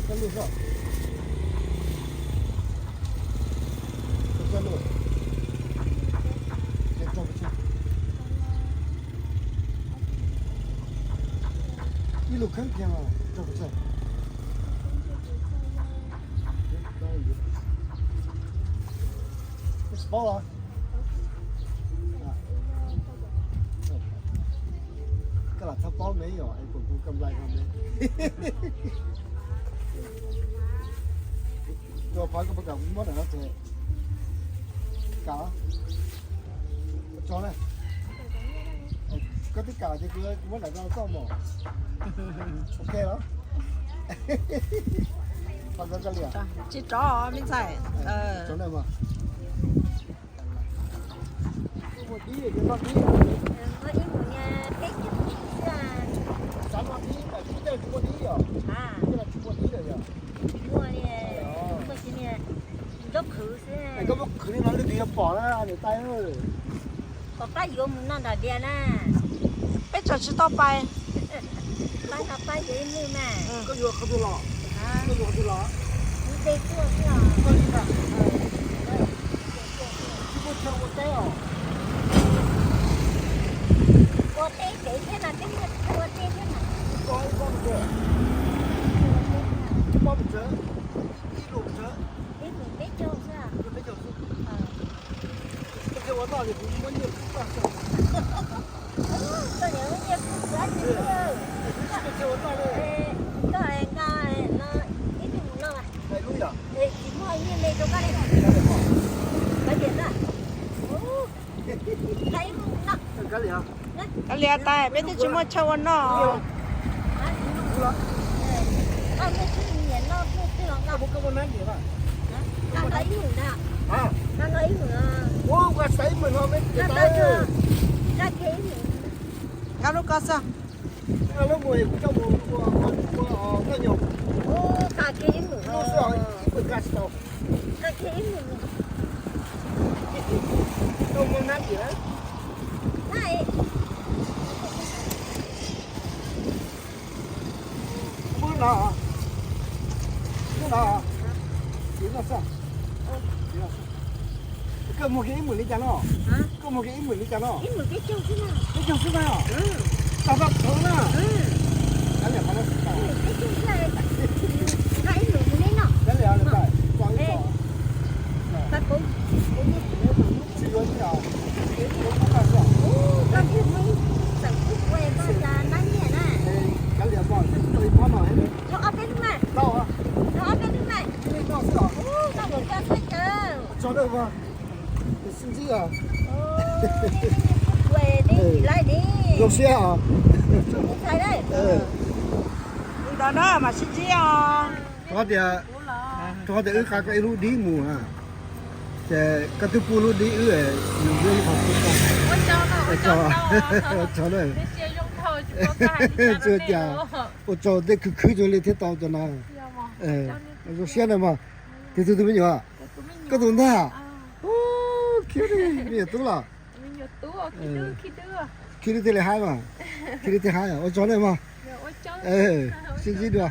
Koj lub xwb. Koj lub. Ces rau pes tsawg? Ib lub kheeb kiag mas rau pes tsawg? Koj tsis paub los? Koj lam txhob paub me yom, es kuv kuv koj nplai no me. Tus phav koj puas kam kuv muab daim no ces kam. Ua tsaug na. Koj twb kam ces kuv muab daim no rau koj mog. Ok los? Tsis rov me ntxhais. Tsaug na mog. Muaj dib, muaj dib. Muaj ib mus niag peb caug xwb. Xav muaj dib mas tsis muaj dib os. Tsis muaj dib lawm yog. Muaj li, muaj tsis niag nrub qhwv xwb. Koj muab qhwv li no leej twg yuav pom na niam tais. Kom pab yuav mus noj nram Vias na. Peb tseem tsis tau pais. Pab no pab yuav ib nws mas. Koj yuav qhov twg los? Koj yuav qhov twg los? Kuv de tuaj xwb os. Koj li ntawd. Tsis muaj chaw ua teb os. Ua teb pem thiab mas, peb muaj chaw ua teb thiab mas. Ib pob, ib pob mus, ib pob mus tsawg? Ib lus tsawg? Ib lus peb caug xwb. Ib lus peb caug xwb. Koj ua noj ces kuv muab nyiaj pub koj xwb. Koj niam muab nyiaj pub kuv dab tsi? Koj ua noj li. Koj no ib tug mus noj mas. Tsis muaj nyiaj me rau koj li. Kav liam, tais, peb twb tsis muaj chaw ua noj. Nqa lub koj xwb. Ub no, ub no, koj muag kiag ib hmos li cas no? Koj muag kiag ib hmos li cas no? Peb caug xwb mas. Tag nrho thov na. Kav liam, qhov no tsis tau. Kav liam, tso ib tso. Tsis yuav li os. Kav liam, pom tsis tau ib pob no. Tso na. Sib ntsib os. Zoo siab os. Li ntawd na mas sib ntsib os. Rau qhov tias, rau qhov tias wb qab koj ib lub dib mus na, ces koj twb pub lub dib wb, nws muab ib qho pub koj. Ua tsaug na. Tsuas cas ua tsaug tej khwv khwv zoo li thiab tau cov no. Zoo siab na mog. Tus twg tus me nyuam? Koj tus ntag. Khiv li me nyuam tub los. Khiv li thiaj li haib mas. Khiv li thiaj haib, ua tsaug na mog. Sib ntsib dua.